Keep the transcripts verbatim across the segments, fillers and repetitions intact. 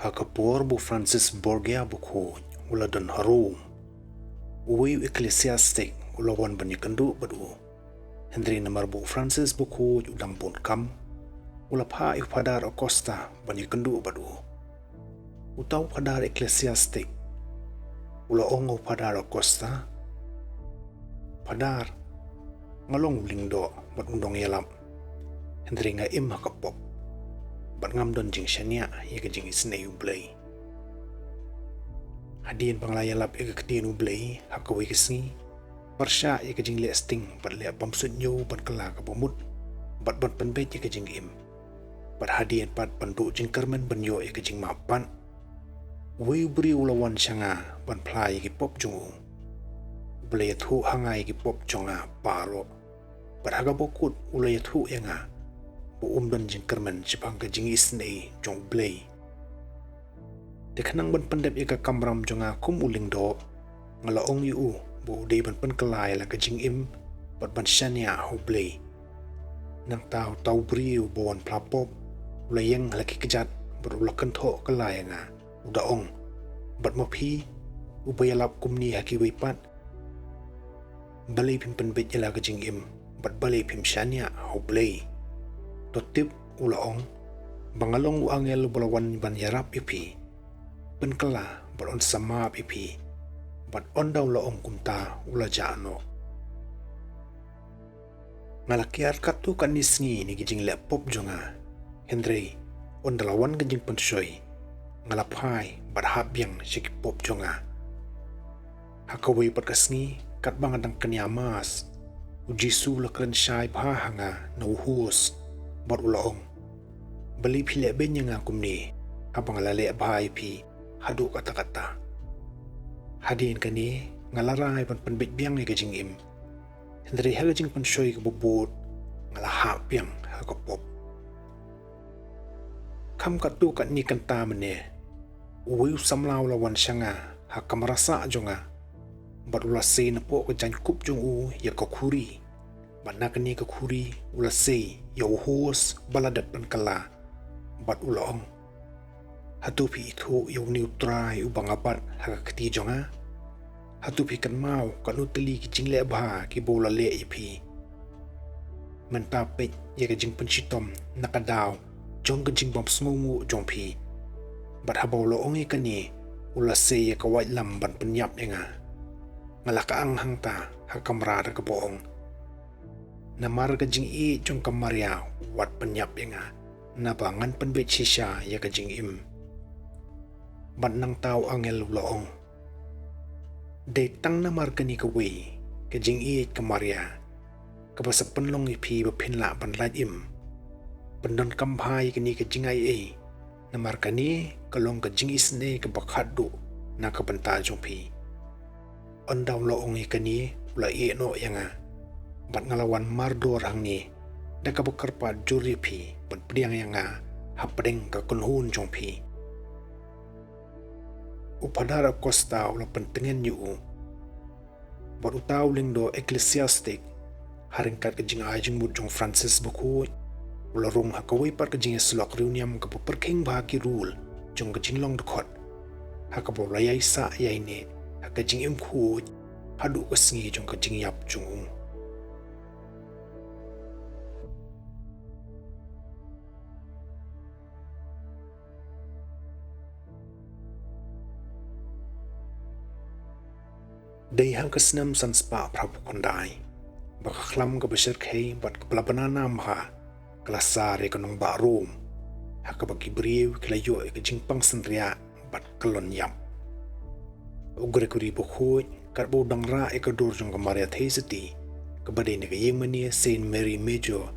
Ha ka por ba u Francis Borgia Bakhuid u la don ha Rome, uwei u ecclesiastic u la wan ban ïakynduh bad u. Hynrei namar ba u Francis Bakhuid u dang bun kam, u la phah ïa u Phadar Acosta ban ïakynduh bad u. Uta u phadar ecclesiastic u la ong ïa u Phadar Acosta, "Phadar, nga long u lyngdoh bad u nongïalap, hynrei nga im ha ka pop bad ngam don jingshaniah ïa ka jingisynei U Blei. Hadien ba nga la ïalap ïa ka ktien U Blei ha kawei ka sngi, pyrshah ïa ka jingleh sting bad leh bamsutñiew ban kylla ka bamut, bad ban pynbeit ïa ka jingim, bad hadien pat ban duh jingkyrmen ban ïoh ïa ka jingmap pat, uwei u briew u la wan sha nga ban phla ïa ki pop jong u. U Blei u la ïathuh ha nga ïa ki pop jong nga baroh, bad ha kaba kut u la ïathuh ïa nga ba um don jingkyrmen shaphang ka jingisynei jong U Blei. Te khnang ban pyndep ïa ka kamram jong nga kum u lyngdoh, nga la ong ïa u ba u dei ban pynkylla ïa la ka jingim bad ban shaniah ha U Blei." Nangta uta u briew uba wan phla pop u la ïeng ha la ki kjat bad u la kynthoh kylla ïa nga, u da ong, "Bad ma phi, uba ïalap kumne ha kiwei pat, balei phim pynbeit ïa la ka jingim bad balei phim shaniah ha U Blei? To tip," u la ong, "ba nga long u angel uba la wan ban ïarap ïa phi, pynkylla bad un sa map ïa phi." Bad ynda u la ong kumta u la jah noh. Nga la kiar katto katne sngi na ki jingleh pop jong nga, hynrei ynda la wan ka jingpynshoi, nga la phai bad hap biang sha ki pop jong nga. Ha kawei pat ka sngi, katba nga dang kñia Mass, u Jisu u la kren shai bha ha nga na u host, bad u la ong, "Balei phi leh beiñ ïa nga kumne, haba nga la leh bha ïa phi haduh katta katta?" Hadien kane, nga la rai ban pynbeit biang ïa ka jingim, hynrei ha ka jingpynshoi kaba bud, nga la hap biang ha ka pop. Kham katto katne kynta mynne, uwei u samla u la wan sha nga ha kamra sah jong nga, bad u la sei napoh ka jaiñkup jong u ïa ka khuri, bad na kane ka khuri u la sei ïa u host ba la dep pynkylla, bad u la ong, "Hato phi ithuh ïa une u Trai uba nga bat ha ka kti jong nga? Hato phi kynmaw katno tylli ki jingleh bha kiba u la leh ïa phi? Mynta peit ïa ka jingpynshitom na ka daw jong ka jingbym sngewnguh jong phi." Bad haba u la ong ïa kane, u la sei ïa ka waitlam ban pynïap ïa nga. Nga la kyang hangta ha kamra da kaba ong, "Namar ka jingïeit jong ka Maria, wat pynïap ïa nga, naba ngan pynbeit shisha ïa ka jingim." Bad nangta u angel u la ong, "Dei tang namar kane kawei, ka jingïeit ka Maria, kaba sa pynlong ïa phi ba phin lah ban lait im. Pyndonkam bha ïa kane ka jingaiei, namar kane ka long ka jingisynei kaba khatduh na ka bynta jong phi." Ynda u la ong ïa kane, u la ïeh noh ïa nga, bad nga la wan mardor hangne, da kaba kyrpad jur ïa phi ban pdiang ïa nga hapdeng ka kynhun jong phi. U Phadar Acosta u la pyntngen ïa u. Bad uta u lyngdoh ecclesiastic, ha ryngkat ka jingai jingmut jong Francis Bakhuid, u la rung ha kawei pat ka jingïasyllok riewniam kaba pyrkhing bha ki rul jong ka jinglong dkhot, ha kaba u la ïai sah ïai neh ha ka jingim khuid haduh ka sngi jong ka jingïap jong u. Dei ha ka snem san spah phra phew khyndai ba ka khlam kaba shyrkhei bad kaba la bna nam bha ka la sar ïa ka nongbah Rome, ha kaba ki briew ki la ïoh ïa ka jingpang synriah bad kyllon ïap. U Gregory Bakhuid, katba u dang rah ïa ka dur jong ka Maria Theisotti, kaba dei na ka ïingmane Saint Mary Major,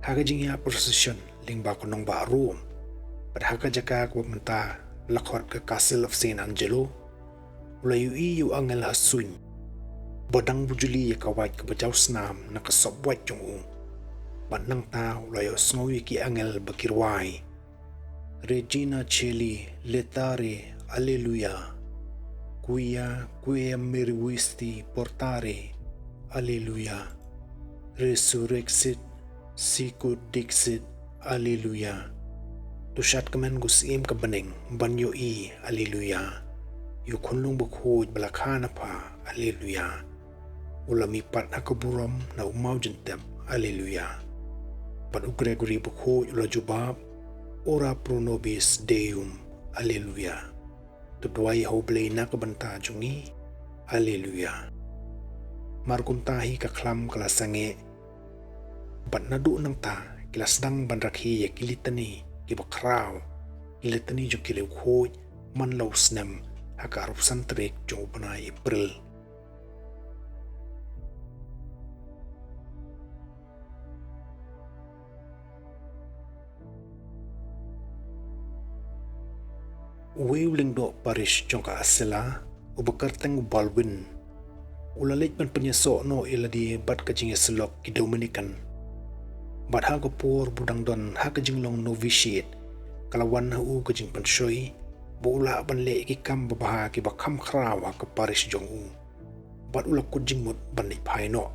ha ka jingïaid procession lyngba ka nongbah Rome, bad ha ka jaka kaba mynta la khot ka Castle of Saint Angelo, u la ïohi ïa u angel ha suiñ ba dang bujli ïa ka wait kaba jaw snam na ka sop wait jong u. Bad nangta u la ïohsngew ïa ki angel ba ki rwai, "Regina Caeli, laetare, Alleluia. Quia quem meruisti portare, Alleluia. Resurrexit, sicut dixit, Alleluia. To shad kmen ko Syiem ka bneng ban ïohi, Alleluia. Ïa u Khunlung bakhuid ba la kha na pha, Alleluia. U la mihpat ha ka burom na u maw jyntep, Alleluia. Bad u Gregory bakhuid u la jubab, Ora pro nobis Deum, Alleluia. To duwai ha u Blei na ka bynta jong ngi, Alleluia. Mar kumta hi ka khlam ka la sangeh. Bad naduh nangta ki la sdang ban rakhe ïa ki litani kiba khraw, ki litani jong ki riewkhuid man la u snem, ha ka arphew san tarik jong u bnai April. Uwei u lyngdoh parish jong ka Asela, uba kyrteng u Baldwin, u la leit ban pynïasoh noh ïa lade bad ka jingïasyllok ki Dominican. Bad ha ka por ba u dang don ha ka jinglong novitiate, ka la wan ha u ka jingpynshoi ba u lah ban leh ïa ki kam babha kiba kham khraw ha ka parish jong u. Bad u la kut jingmut ban leit phai noh.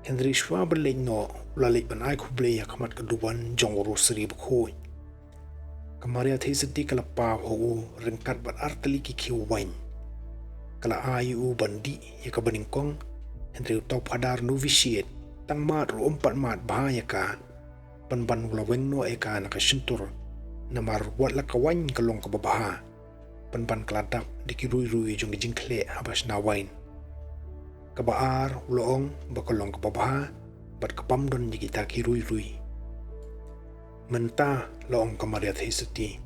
Hynrei shuwa ban leit noh, u la leit ban ai khublei ha khmat ka duwan jong u Rosary bakhuid. Ka Maria Theisotti ka la paw ha u ryngkat bad ar tylli ki khiew waiñ. Ka la ai ïa u ban dih ïa kaba nyngkong, hynrei uta u phadar novitiate tang mad ruh um pat mad bha ïa ka, pynban u la weng noh ïa ka na ka shyntur, namar wat la ka waiñ ka long kaba bha, pynban ka la dap da ki ruirui jong ki jingkhleh haba shna waiñ. Kaba ar u la ong ba ka long kaba bha, bad ka bym don ïa kita ki ruirui. Mynta, la ong ka Maria Theisotti,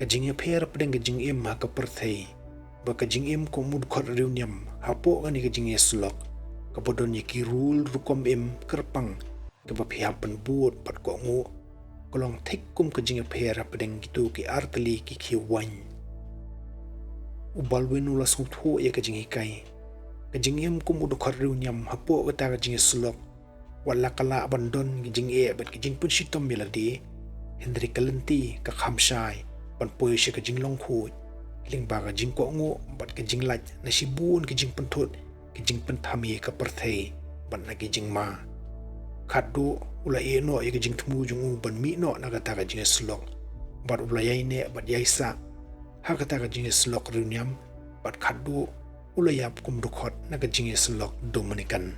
ka jingïapher hapdeng ka jingim ha ka pyrthei bad ka jingim kum u dkhot riewniam hapoh kane ka jingïasyllok, kaba don ïa ki rule rukom im kyrpang, kaba phi hap ban bud bad kohnguh, ka long thik kum ka jingïapher hapdeng kito ki ar tylli ki khiew waiñ. U Baldwin u la sngewthuh ïa ka jinghikai. Ka jingim kum u dkhot riewniam hapoh kata ka jingïasyllok, wat la ka lah ban don ki jingeh bad ki jingpynshitom ïa lade, hynrei ka lynti ka kham shai ban poi sha ka jinglong khuid, lyngba ka jingkohnguh bad ka jinglait na shibun ki jingpynthut, ki jingpynthame ka pyrthei bad na ki jingma. Khatduh u la ïeh noh ïa ka jingthmu jong u ban mih noh na kata ka jingïasyllok, bad u la ïaineh bad ïaisah ha kata ka jingïasyllok riewniam, bad khatduh u la ïap kum dkhot na ka jingïasyllok Dominican.